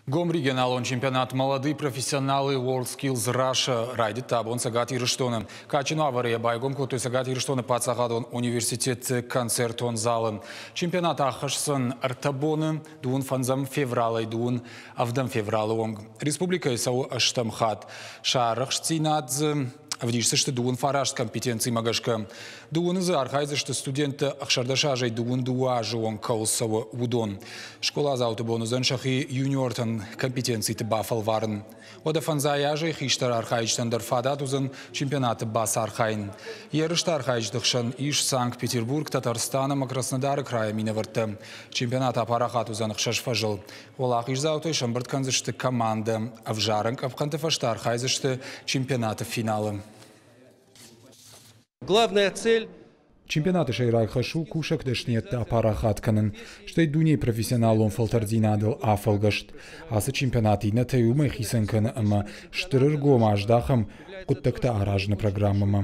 Гом регионалон чемпионат «Молодые профессионалы WorldSkills Russia» райдыдта абон Цӕгат Ирыстоны. Кадджын уавӕры йӕ байгом кодтой Цӕгат Ирыстоны паддзахадон университеты концертон залы. Чемпионат аххӕсдзӕн ӕртӕ боны, дыууын фӕндзӕм февралӕй дыууын ӕвдӕм февралы онг. Республикӕйы цӕуы ӕстӕм хатт. Сӕ арӕхстдзинад дзы ӕвдисдзысты дыууын фараст компетенцимӕ гӕсгӕ. Дыууыны дзы архайдзысты студенттӕ 16 азӕй 22 азы онг кӕуыл цӕуы, уыдон. Скъоладзауты бон уыдзӕн сӕхи юниортӕн компетенциты бафӕлварын. Уӕдӕ фӕндзай азӕй хистӕр архайджытӕн дӕр фадат уыдзӕн чемпионаты бацархайын. Ерысты архайджыты хсӕн ис Санкт-Петербург, Татарстан ӕмӕ Краснодары крайы минӕвӕрттӕ. Чемпионат апарахат уыдзӕн ӕхсӕз фӕзыл. Уӕлахиздзаутӕй сӕмбырд кӕндзысты командӕ. Ӕвзарӕн къӕпхӕнты фӕстӕ архайдзысты чемпионаты финалы. Главная цель. Чемпионаты сӕйраг хӕс у кусӕг дӕсныйӕдтӕ апарахат кӕнын, стӕй дунейы профессионалон фӕлтӕрддзинадыл афӕлгӕст. Ацы чемпионат иннӕтӕй уымӕй хицӕн кӕны, ӕмӕ стыр ӕргом аздахӕм хъуыддӕгтӕ аразыны программӕмӕ.